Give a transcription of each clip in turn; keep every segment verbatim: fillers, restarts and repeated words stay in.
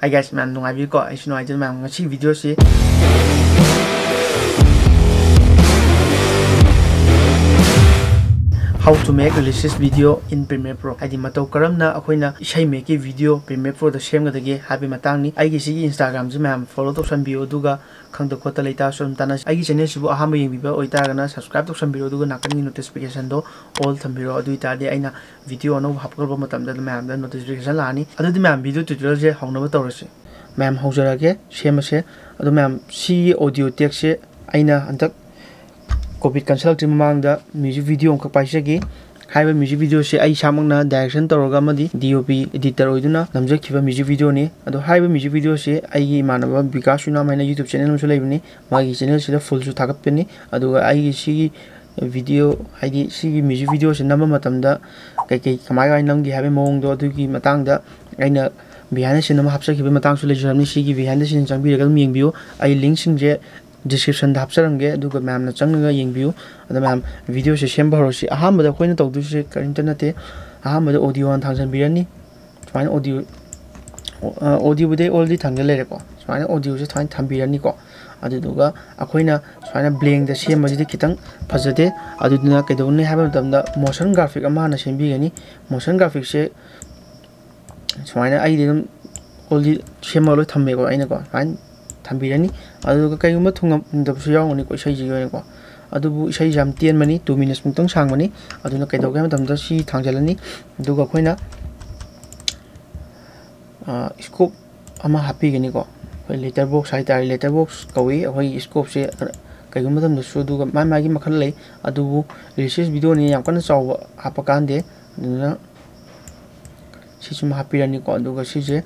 Hi guys, ꯃꯌꯥꯝ ꯅꯨꯡꯉꯥꯏꯕꯤꯀꯣ? ꯑꯩꯁꯨ ꯅꯨꯡꯉꯥꯏꯖꯩ ꯃꯌꯥꯝ꯫ ꯉꯁꯤ video ꯁꯤ How to make releases video in Premiere Pro, ꯍꯥꯏꯗꯤ ꯃꯇꯧ ꯀꯔꯝꯅ ꯑꯩꯈꯣꯏꯅ ꯏꯁꯩ ꯃꯌꯦꯛꯀꯤ video Premiere Pro ꯗ ꯁꯦꯝꯒꯗꯒꯦ ꯍꯥꯏꯕꯒꯤ ꯃꯇꯥꯡꯅꯤ꯫ ꯑꯩꯒꯤ ꯁꯤꯒꯤ Instagram ꯁꯤ ꯃꯌꯥꯝ follow ꯇꯧꯁꯟꯕꯤꯌꯨ, ꯑꯗꯨꯒ ꯈꯪꯗ ꯈꯣꯠꯇ ꯂꯩꯇꯥꯔꯁꯨ ꯑꯗꯨꯝ ꯇꯥꯟꯅꯁꯤ꯫ ꯑꯩꯒꯤ channel ꯁꯤꯕꯨ ꯑꯍꯥꯟꯕ ꯌꯦꯡꯕꯤꯕ ꯑꯣꯏꯇꯥꯔꯒꯅ subscribe ꯇꯧꯁꯟꯕꯤꯔꯣ, ꯑꯗꯨꯒ ꯅꯥꯀꯟꯒꯤ notification ꯗꯣ all ꯊꯝꯕꯤꯔꯣ꯫ ꯑꯗꯨ ꯑꯣꯏꯇꯥꯔꯗꯤ ꯑꯩꯅ video ꯑꯅꯧꯕ ꯍꯥꯞꯀꯠꯂꯛꯄ ꯃꯇꯝꯗ ꯑꯗꯨꯝ ꯃꯌꯥꯝꯗ notification ꯂꯥꯛꯑꯅꯤ꯫ ꯑꯗꯨꯗꯤ ꯃꯌꯥꯝ, video tutorial ꯁꯦ ꯍꯧꯅꯕ ꯇꯧꯔꯁꯤ꯫ ꯃꯌꯥꯝ, ꯍꯧꯖꯔꯒꯦ, ꯁꯦꯝꯃꯁꯦ꯫ ꯑꯗꯣ ꯃꯌꯥꯝ, ꯁꯤꯒꯤ audio track ꯁꯦ ꯑꯩꯅ ꯍꯟꯗꯛ COVID ꯀꯟꯁꯜꯂꯛꯇ꯭ꯔꯤ ꯃꯃꯥꯡꯗ music video ꯑꯃꯈꯛ ꯄꯥꯏꯖꯈꯤ꯫ ꯍꯥꯏꯔꯤꯕ music video ꯁꯦ ꯑꯩ ꯏꯁꯥꯃꯛꯅ direction ꯇꯧꯔꯒ ꯑꯃꯗꯤ D O P editor ꯑꯣꯏꯗꯨꯅ ꯅꯝꯖꯈꯤꯕ music video ꯅꯤ꯫ ꯑꯗꯣ ꯍꯥꯏꯔꯤꯕ music video ꯁꯦ ꯑꯩꯒꯤ ꯏꯃꯥꯟꯅꯕ ꯕꯤꯀꯥꯁ ꯁꯨꯅꯥꯝ ꯍꯥꯏꯅ YouTube channel ꯑꯃꯁꯨ ꯂꯩꯕꯅꯤ, ꯃꯥꯒꯤ channel ꯁꯤꯗ full ꯁꯨ ꯊꯥꯒꯠꯄꯅꯤ꯫ ꯑꯗꯨꯒ ꯑꯩꯒꯤ ꯁꯤꯒꯤ video, ꯍꯥꯏꯗꯤ ꯁꯤꯒꯤ music video ꯁꯦ ꯅꯝꯕ ꯃꯇꯝꯗ ꯀꯩꯀꯩ ꯀꯃꯥꯏ ꯀꯃꯥꯏꯅ ꯅꯝꯈꯤ ꯍꯥꯏꯕꯒꯤ ꯃꯑꯣꯡꯗꯣ, ꯑꯗꯨꯒꯤ ꯃꯇꯥꯡꯗ ꯑꯩꯅ behind the scene ꯑꯃ ꯍꯥꯞꯆꯈꯤꯕꯒꯤ ꯃꯇꯥꯡꯁꯨ ꯂꯩꯖꯔꯝꯅꯤ꯫ ꯁꯤꯒꯤ behind the scene ꯆꯪꯕꯤꯔꯒ ꯑꯗꯨꯝ ꯌꯦꯡꯕꯤꯌꯨ꯫ ꯑꯩ link ꯁꯤꯡꯁꯦ description ꯗ ꯍꯥꯞꯆꯔꯝꯒꯦ, ꯑꯗꯨꯒ ꯃꯌꯥꯝꯅ ꯆꯪꯉꯒ ꯌꯦꯡꯕꯤꯌꯨ꯫ ꯑꯗꯣ ꯃꯌꯥꯝ, video ꯁꯦ ꯁꯦꯝꯕ ꯍꯧꯔꯁꯤ꯫ ꯑꯍꯥꯟꯕꯗ ꯑꯩꯈꯣꯏꯅ ꯇꯧꯗꯣꯏꯁꯦ ꯀꯔꯤꯝꯇ ꯅꯠꯇꯦ꯫ ꯑꯍꯥꯟꯕꯗ audio ꯍꯥꯟꯅ ꯊꯥꯡꯖꯟꯕꯤꯔꯅꯤ꯫ ꯁꯨꯃꯥꯏꯅ audio, ꯑ, audio ꯕꯨꯗꯤ ꯑꯩ already ꯊꯥꯡꯖꯜ ꯂꯩꯔꯦꯀꯣ꯫ ꯁꯨꯃꯥꯏꯅ audio ꯁꯦ ꯁꯨꯃꯥꯏꯅ ꯊꯝꯕꯤꯔꯅꯤꯀꯣ꯫ ꯑꯗꯨꯗꯨꯒ ꯑꯩꯈꯣꯏꯅ ꯁꯨꯃꯥꯏꯅ blank ꯗ ꯁꯦꯝꯕꯁꯤꯗꯤ ꯈꯤꯇꯪ ꯐꯖꯗꯦ꯫ ꯑꯗꯨꯗꯨꯅ ꯀꯩꯗꯧꯅꯤ ꯍꯥꯏꯕ ꯃꯇꯝꯗ motion graphic ꯑꯃ ꯍꯥꯟꯅ ꯁꯦꯝꯕꯤꯒꯅꯤ꯫ Motion graphic ꯁꯦ ꯁꯨꯃꯥꯏꯅ ꯑꯩꯗꯤ ꯑꯗꯨꯝ already ꯁꯦꯝꯃꯒ ꯂꯣꯏ ꯊꯝꯃꯦꯀꯣ ꯑꯩꯅꯀꯣ꯫ ꯁꯨꯃꯥꯏꯅ ꯊꯝꯕꯤꯔꯅꯤ꯫ ꯑꯗꯨꯒ ꯀꯩꯒꯨꯝꯕ ꯊꯨꯡꯉꯝꯗꯕꯁꯨ ꯌꯥꯎꯔꯝꯒꯅꯤꯀꯣ ꯏꯁꯩꯁꯤꯒꯤ ꯑꯣꯏꯅꯀꯣ꯫ ꯑꯗꯨꯕꯨ ꯏꯁꯩꯁꯦ ꯌꯥꯝ ꯇꯦꯟꯕꯅꯤ, two minutes ꯃꯨꯛꯇꯪ ꯁꯥꯡꯕꯅꯤ꯫ ꯑꯗꯨꯅ ꯀꯩꯗꯧꯒꯦ ꯍꯥꯏꯕ ꯃꯇꯝꯗ ꯁꯤ ꯊꯥꯡꯖꯜꯂꯅꯤ꯫ ꯑꯗꯨꯒ ꯑꯩꯈꯣꯏꯅ, ꯑ, scope ꯑꯃ ꯍꯥꯞꯄꯤꯒꯅꯤꯀꯣ꯫ ꯑꯩꯈꯣꯏ letter box ꯍꯥꯏꯇꯥꯔꯦ, letter box ꯀꯧꯏ꯫ ꯑꯩꯈꯣꯏꯒꯤ scope ꯁꯦ ꯀꯩꯒꯨꯝꯕ ꯃꯇꯝꯗꯁꯨ, ꯑꯗꯨꯒ ꯃꯥꯏ ꯃꯥꯒꯤ ꯃꯈꯜ ꯂꯩ꯫ ꯑꯗꯨꯕꯨ releases video ꯅꯤ, ꯌꯥꯝ ꯀꯟꯅ ꯆꯥꯎꯕ ꯍꯥꯞꯄ ꯀꯥꯟꯗꯦ꯫ ꯑꯗꯨꯅ ꯁꯤꯁꯤꯃ ꯍꯥꯞꯄꯤꯔꯅꯤꯀꯣ꯫ ꯑꯗꯨꯒ ꯁꯤꯁꯦ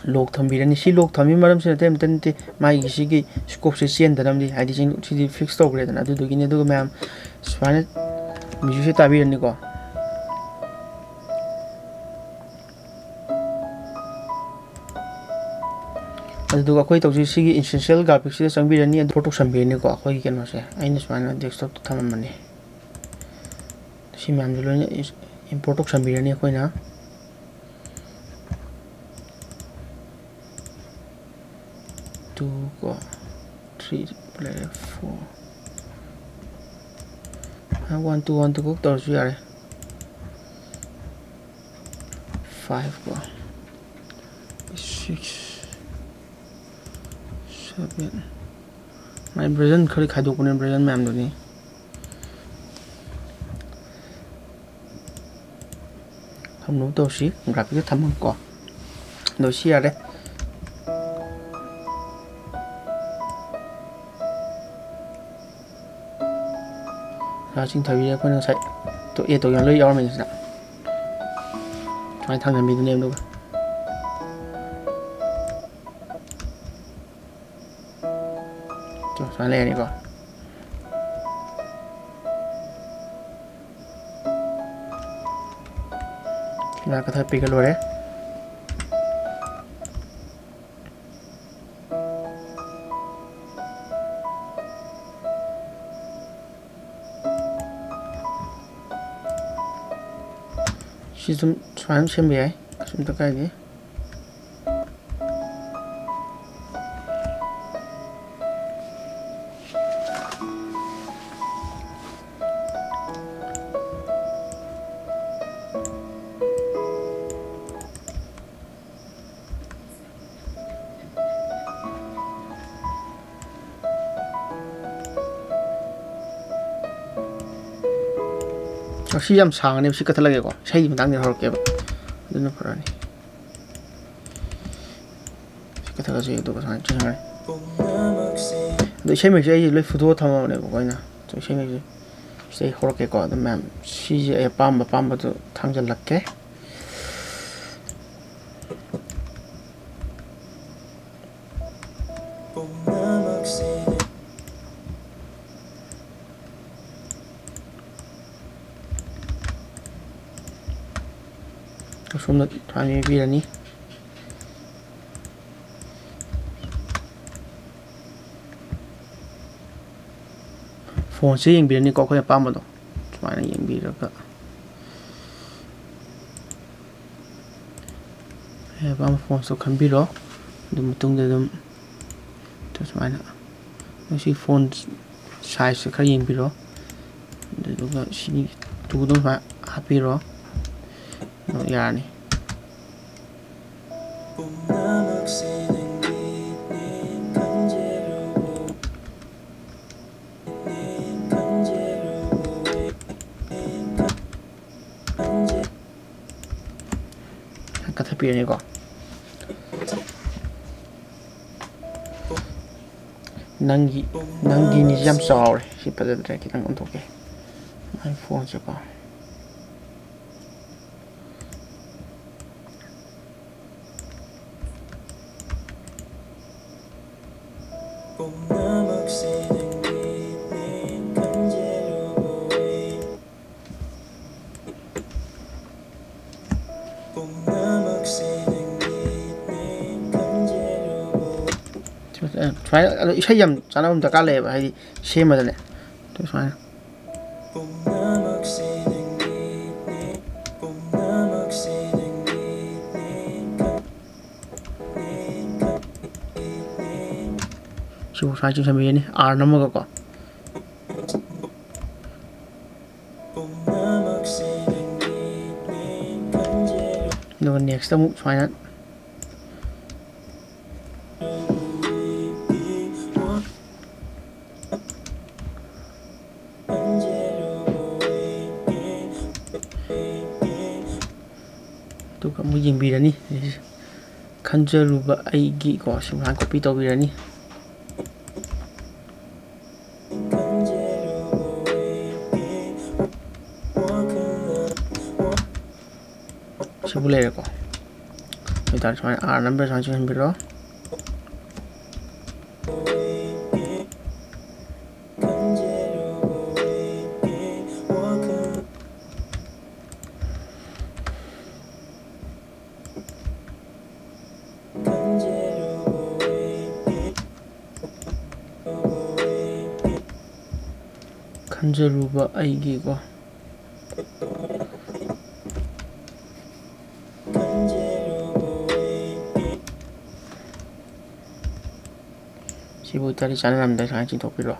lock ꯊꯝꯕꯤꯔꯅꯤ꯫ ꯁꯤ lock ꯊꯝꯕꯒꯤ ꯃꯔꯝꯁꯤꯅ ꯑꯇꯩ ꯑꯝꯇ ꯅꯠꯇꯦ, ꯃꯥꯒꯤ ꯁꯤꯒꯤ scope ꯁꯦ ꯆꯦꯟꯗꯅꯕꯅꯤ, ꯍꯥꯏꯗꯤ ꯁꯤ, ꯁꯤꯗꯤ fix ꯇꯧꯈ꯭ꯔꯦꯗꯅ꯫ ꯑꯗꯨꯗꯨꯒꯤꯅꯤ꯫ ꯑꯗꯨꯒ ꯃꯌꯥꯝ, ꯁꯨꯃꯥꯏꯅ music ꯁꯦ ꯇꯥꯕꯤꯔꯅꯤꯀꯣ꯫ ꯑꯗꯨꯗꯨꯒ ꯑꯩꯈꯣꯏ ꯇꯧꯁꯤ, ꯁꯤꯒꯤ essential graphic ꯁꯤꯗ ꯆꯪꯕꯤꯔꯅꯤ, ꯑꯗꯨ import ꯇꯧꯁꯟꯕꯤꯔꯅꯤꯀꯣ꯫ ꯑꯩꯈꯣꯏꯒꯤ ꯀꯩꯅꯣꯁꯦ ꯑꯩꯅ ꯁꯨꯃꯥꯏꯅ desktop ꯇ ꯊꯝꯃꯝꯕꯅꯤ꯫ ꯁꯤ ꯃꯌꯥꯝꯁꯦ ꯂꯣꯏꯅ import ꯇꯧꯁꯟꯕꯤꯔꯅꯤ ꯑꯩꯈꯣꯏꯅ꯫ Two ꯀꯣ, three ꯂꯩꯔꯦ, four꯫ One two, one two ꯈꯛ ꯇꯧꯔꯁꯨ ꯌꯥꯔꯦ꯫ Five ꯀꯣ, six, seven꯫ ꯃꯥꯏ version ꯈꯔ ꯈꯥꯏꯗꯣꯛꯄꯅꯦ, version ꯃꯌꯥꯝꯗꯨꯅꯤ꯫ ꯊꯝꯅꯕ ꯇꯧꯁꯤ, graphic ꯇ ꯊꯝꯃꯒꯀꯣ꯫ ꯑꯗꯣ ꯁꯤ ꯌꯥꯔꯦ꯫ ꯁꯥ ꯆꯤꯡꯊꯕꯤꯁꯦ ꯑꯩꯈꯣꯏꯅ ꯉꯁꯥꯏ ꯇꯣ-, add ꯇꯧꯈꯤꯕ ꯂꯣꯏ ꯌꯥꯎꯔꯝꯃꯦ ꯁꯤꯗ꯫ ꯁꯨꯃꯥꯏꯅ ꯊꯥꯡꯖꯟꯕꯤꯗꯨꯅꯦꯕ ꯑꯗꯨꯒ꯫ ꯇꯣ, ꯁꯨꯃꯥꯏꯅ ꯂꯩꯔꯅꯤꯀꯣ꯫ ꯁꯨꯃꯥꯏꯅ ꯀꯛꯊꯠꯄꯤꯒ ꯂꯣꯏꯔꯦ꯫ ꯁꯤ ꯁꯨꯝ ꯁꯨꯃꯥꯏꯅ ꯁꯦꯝꯕ ꯌꯥꯏ, ꯀꯩꯁꯨꯝꯇ ꯀꯥꯏꯗꯦ꯫ ꯁꯤ ꯌꯥꯝ ꯁꯥꯡꯉꯅꯦꯕ, ꯁꯤ ꯀꯛꯊꯠꯂꯒꯦꯀꯣ, ꯏꯁꯩꯒꯤ ꯃꯇꯥꯡꯗ ꯍꯧꯔꯛꯀꯦꯕ, ꯑꯗꯨꯅ ꯐꯔꯅꯤ꯫ ꯁꯤ ꯀꯛꯊꯠꯂꯁꯤ, ꯑꯗꯨꯒ ꯁꯨꯃꯥꯏꯅ ꯆꯤꯡꯈ꯭ꯔꯅꯤ꯫ ꯑꯗꯣ ꯏꯁꯩ ꯃꯌꯦꯛꯁꯦ ꯑꯩ ꯂꯣꯏ ꯐꯨꯠꯇꯣꯛꯑ ꯊꯝꯃꯕꯅꯦꯕꯀꯣ ꯑꯩꯅ꯫ ꯑꯗꯣ ꯏꯁꯩ ꯃꯌꯦꯛꯁꯦ ꯁꯤꯗꯩ ꯍꯧꯔꯛꯀꯦꯀꯣ꯫ ꯑꯗꯨꯝ ꯃꯌꯥꯝ ꯁꯤꯁꯦ ꯑꯩ ꯑꯄꯥꯝꯕ ꯑꯄꯥꯝꯕꯗꯣ ꯊꯥꯡꯖꯜꯂꯛꯀꯦ꯫ ꯑꯁꯣꯝꯗ ꯁꯨꯃꯥꯏꯅ ꯌꯦꯛꯄꯤꯔꯅꯤ꯫ Font ꯁꯦ ꯌꯦꯡꯕꯤꯔꯅꯤꯀꯣ, ꯑꯩꯈꯣꯏ ꯑꯄꯥꯝꯕꯗꯣ ꯁꯨꯃꯥꯏꯅ ꯌꯦꯡꯕꯤꯔꯒ꯫ ꯑꯄꯥꯝꯕ font ꯇꯣ ꯈꯟꯕꯤꯔꯣ꯫ ꯑꯗꯨ ꯃꯇꯨꯡꯗ ꯑꯗꯨꯝ ꯁꯨꯃꯥꯏꯅ ꯁꯤ ꯐꯣꯟ ꯁꯥꯏꯖꯁꯦ ꯈꯔ ꯌꯦꯡꯕꯤꯔꯣ, ꯑꯗꯨꯗꯨꯒ ꯁꯤꯒꯤ ꯇꯨꯗꯣ ꯁꯨꯃꯥꯏꯅ ꯍꯥꯞꯄꯤꯔꯣ, ꯑꯗꯨ ꯌꯥꯔꯅꯤ꯫ ꯀꯛꯊꯠꯄꯤꯔꯅꯤꯀꯣ꯫ ꯅꯪꯒꯤ, ꯅꯪꯒꯤꯅꯤꯁꯤ ꯌꯥꯝ ꯆꯥꯎꯔꯦ, ꯁꯤ ꯐꯖꯗ꯭ꯔꯦ, ꯈꯤꯇꯪ ꯑꯣꯟꯊꯣꯛꯀꯦ꯫ ꯃꯥꯏ ꯐꯣꯟꯁꯦꯀꯣ꯫ ꯁꯨꯃꯥꯏꯅ ꯑꯗꯣ ꯏꯁꯩ ꯌꯥꯝ ꯆꯥꯟꯅꯕ ꯑꯃ ꯗꯔꯀꯥꯔ ꯂꯩꯌꯦꯕ, ꯍꯥꯏꯗꯤ ꯁꯦꯝꯕꯗꯅꯦ꯫ ꯑꯗꯨ ꯁꯨꯃꯥꯏꯅ꯫ ꯁꯤꯕꯨ ꯁꯨꯃꯥꯏꯅ ꯆꯤꯡꯁꯟꯕꯤꯔꯅꯤ, ꯑꯥꯔ ꯅꯝꯃꯒꯀꯣ꯫ ꯑꯗꯨꯒ ꯅꯦꯛꯁꯇ ꯑꯃꯨꯛ ꯁꯨꯃꯥꯏꯅ꯫ ꯑꯗꯨꯒ ꯑꯃꯨꯛ ꯌꯦꯡꯕꯤꯔꯅꯤ꯫ ꯈꯟꯖꯔꯨꯕ ꯑꯩꯒꯤ ꯀꯣ, ꯁꯤ ꯉꯥꯏꯍꯥꯛ ꯀꯣꯄꯤ ꯇꯧꯕꯤꯔꯅꯤ꯫ ꯁꯤꯕꯨ ꯂꯩꯔꯦꯀꯣ꯫ ꯑꯗꯨ ꯑꯣꯏꯇꯥꯔꯗꯤ ꯁꯨꯃꯥꯏꯅ ꯑꯥꯔ ꯅꯝꯕꯔ ꯁꯨꯃꯥꯏꯅ ꯆꯤꯡꯍꯟꯕꯤꯔꯣ꯫ ꯈꯟꯖꯔꯨꯕ ꯑꯩꯒꯤꯀꯣ꯫ ꯁꯤꯕꯨ ꯇꯔꯤ ꯆꯥꯟꯅꯔꯝꯗꯥꯏ ꯁꯨꯃꯥꯏꯅ ꯆꯤꯡꯊꯣꯛꯄꯤꯔꯣ꯫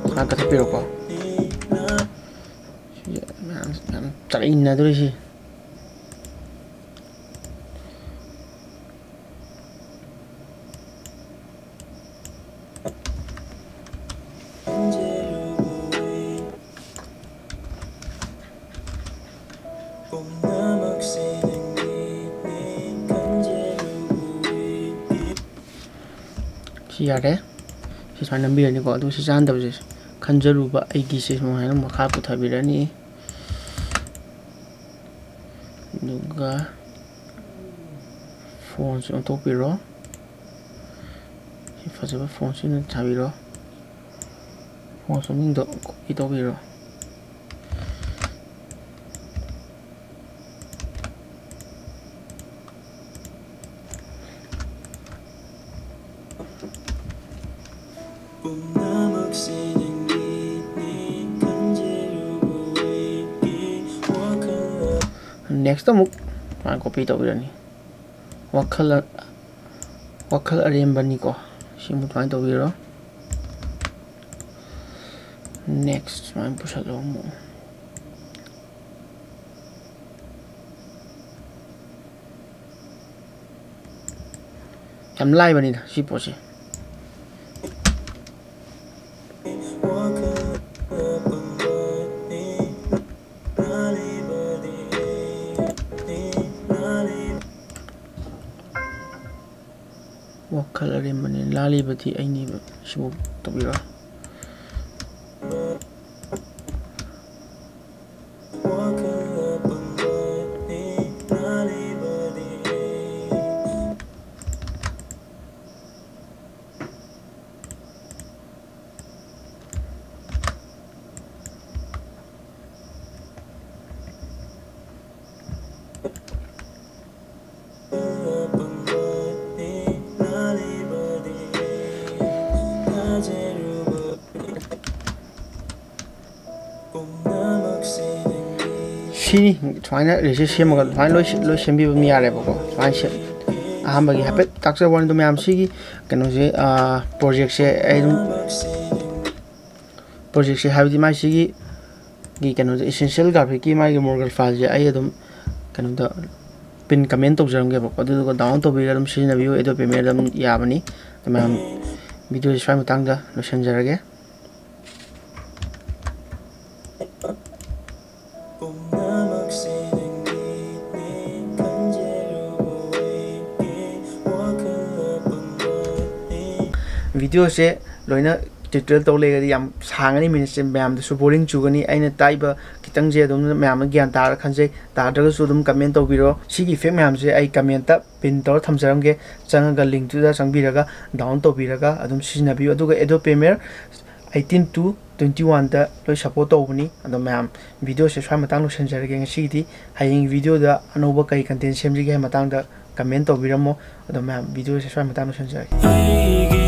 ꯉꯥꯏꯍꯥꯛ ꯀꯛꯊꯠꯄꯤꯔꯣꯀꯣ꯫ ꯁꯤꯁꯦ ꯃꯌꯥꯝ, ꯌꯥꯝ ꯆꯠꯅꯗꯣꯔꯤꯁꯤ꯫ ꯁꯤ ꯌꯥꯔꯦ꯫ ꯁꯤ ꯁꯨꯃꯥꯏꯅ ꯅꯝꯕꯤꯔꯅꯤꯀꯣ꯫ ꯑꯗꯨꯒ ꯁꯤ ꯆꯥꯟꯅꯗꯕꯁꯦ, "ꯈꯟꯖꯔꯨꯕ ꯑꯩꯒꯤꯁꯦ" ꯁꯨꯃꯥꯏꯅ ꯃꯈꯥ ꯄꯨꯊꯕꯤꯔꯅꯤ꯫ ꯑꯗꯨꯒ ꯐꯣꯟꯁꯦ ꯑꯣꯟꯊꯣꯛꯄꯤꯔꯣ꯫ ꯁꯤ ꯐꯖꯕ ꯐꯣꯟꯁꯦ ꯑꯣꯏꯅ ꯊꯥꯕꯤꯔꯣ꯫ ꯐꯣꯟꯁꯦ ꯃꯃꯤꯡꯗꯣ copy ꯇꯧꯕꯤꯔꯣ꯫ Next ꯑꯃꯨꯛ ꯃꯥ copy ꯇꯧꯕꯤꯔꯅꯤ꯫ ꯋꯥꯈꯜ, ꯋꯥꯈꯜ ꯑꯔꯦꯝꯕꯅꯤꯀꯣ꯫ ꯁꯤꯃꯨꯛ ꯑꯗꯨꯃꯥꯏꯅ ꯇꯧꯕꯤꯔꯣ꯫ Next ꯁꯨꯃꯥꯏꯅ ꯄꯨꯁꯜꯂꯣ ꯑꯃꯨꯛ꯫ ꯌꯥꯝ ꯂꯥꯏꯕꯅꯤꯗ ꯁꯤ ꯄꯣꯠꯁꯦ꯫ ꯋꯥꯈꯜ ꯑꯔꯦꯝꯕꯅꯤ, ꯂꯥꯜꯂꯤꯕꯗꯤ ꯑꯩꯅꯦꯕ꯫ ꯁꯤꯕꯨ ꯇꯧꯕꯤꯔꯣ꯫ ꯁꯤꯅꯤ꯫ ꯁꯨꯃꯥꯏꯅ ꯔꯤꯁꯦ ꯁꯦꯝꯃꯒ ꯁꯨꯃꯥꯏꯅ ꯂꯣꯏ ꯂꯣꯏ ꯁꯦꯝꯕꯤꯕ ꯑꯗꯨꯝ ꯌꯥꯔꯦꯕꯀꯣ꯫ ꯁꯨꯃꯥꯏꯅ ꯁꯦꯝ ꯑꯍꯥꯟꯕꯒꯤ ꯍꯥꯏꯐꯦꯠ ꯇꯥꯛꯆꯕ ꯋꯥꯅꯤ꯫ ꯑꯗꯣ ꯃꯌꯥꯝ ꯁꯤꯒꯤ ꯀꯩꯅꯣꯁꯦ, ꯄ꯭ꯔꯣꯖꯦꯛꯁꯦ ꯑꯩ ꯑꯗꯨꯝ ꯄ꯭ꯔꯣꯖꯦꯛꯁꯦ ꯍꯥꯏꯕꯗꯤ ꯃꯥꯏ ꯁꯤꯒꯤ ꯒꯤ ꯀꯩꯅꯣꯁꯦ, essential graphic ꯀꯤ ꯃꯥꯒꯤ ꯃꯣꯔꯒꯜ ꯐꯥꯏꯜꯁꯦ ꯑꯩ ꯑꯗꯨꯝ ꯀꯩꯅꯣꯗ ꯄꯤꯟ ꯀꯃꯦꯟ ꯇꯧꯖꯔꯝꯒꯦꯕꯀꯣ꯫ ꯑꯗꯨꯗꯨꯒ ꯗꯥꯎꯟꯂꯣꯗ ꯇꯧꯕꯤꯔꯒ ꯑꯗꯨꯝ ꯁꯤꯖꯤꯟꯅꯕꯤꯌꯨ꯫ ꯑꯦꯗꯣꯕ ꯄ꯭ꯔꯤꯃꯤꯌꯔꯗ ꯑꯗꯨꯝ ꯌꯥꯕꯅꯤ꯫ ꯑꯗꯨ ꯃꯌꯥꯝ, ꯚꯤꯗꯤꯑꯣꯁꯦ ꯁ꯭ꯋꯥꯏ ꯃꯇꯥꯡꯗ ꯂꯣꯏꯁꯤꯟꯖꯔꯒꯦ꯫ ꯚꯤꯗꯤꯑꯣꯁꯦ ꯂꯣꯏꯅ ꯇ꯭ꯌꯨꯇꯣꯔꯤꯌꯦꯜ ꯇꯧ ꯂꯩꯔꯗꯤ ꯌꯥꯝ ꯁꯥꯡꯉꯅꯤ, ꯃꯤꯅꯤꯠꯁꯦ ꯃꯌꯥꯝꯗꯁꯨ ꯕꯣꯔꯤꯡ ꯆꯨꯒꯅꯤ꯫ ꯑꯩꯅ ꯇꯥꯛꯏꯕ ꯈꯤꯇꯪꯁꯦ ꯑꯗꯨꯝ ꯃꯌꯥꯝꯅ ꯒ꯭ꯌꯥꯟ ꯇꯥꯔ ꯈꯟꯖꯩ꯫ ꯇꯥꯗ꯭ꯔꯒꯁꯨ ꯑꯗꯨꯝ ꯀꯃꯦꯟ ꯇꯧꯕꯤꯔꯣ꯫ ꯁꯤꯒꯤ ꯏꯐꯦꯛ ꯃꯌꯥꯝꯁꯦ ꯑꯩ ꯀꯃꯦꯟꯇ ꯄꯤꯟ ꯇꯧꯔ ꯊꯝꯖꯔꯝꯒꯦ꯫ ꯆꯪꯉꯒ ꯂꯤꯡꯇꯨꯗ ꯆꯪꯕꯤꯔꯒ ꯗꯥꯎꯟꯂꯣꯗ ꯇꯧꯕꯤꯔꯒ ꯑꯗꯨꯝ ꯁꯤꯖꯤꯟꯅꯕꯤꯌꯨ꯫ ꯑꯗꯨꯒ Adobe premier eighteen to twenty one ꯗ ꯂꯣꯏ ꯁꯞꯄꯣꯔꯠ ꯇꯧꯕꯅꯤ꯫ ꯑꯗꯣ ꯃꯌꯥꯝ, ꯚꯤꯗꯤꯑꯣꯁꯦ ꯁ꯭ꯋꯥꯏ ꯃꯇꯥꯡ ꯂꯣꯏꯁꯤꯟꯖꯔꯒꯦ ꯉꯁꯤꯒꯤꯗꯤ꯫ ꯍꯌꯦꯡ ꯚꯤꯗꯤꯑꯣꯗ ꯑꯅꯧꯕ ꯀꯔꯤ ꯀꯟꯇꯦꯟ ꯁꯦꯝꯁꯤꯒꯦ ꯍꯥꯏꯕ ꯃꯇꯥꯡꯗ ꯀꯃꯦꯟ ꯇꯧꯕꯤꯔꯝꯃꯣ꯫ ꯑꯗꯣ ꯃꯌꯥꯝ, ꯚꯤꯗꯤꯑꯣꯁꯦ ꯁ꯭ꯋꯥꯏ ꯃꯇꯥꯡ ꯂꯣꯏꯁꯤꯟꯖꯔꯒꯦ꯫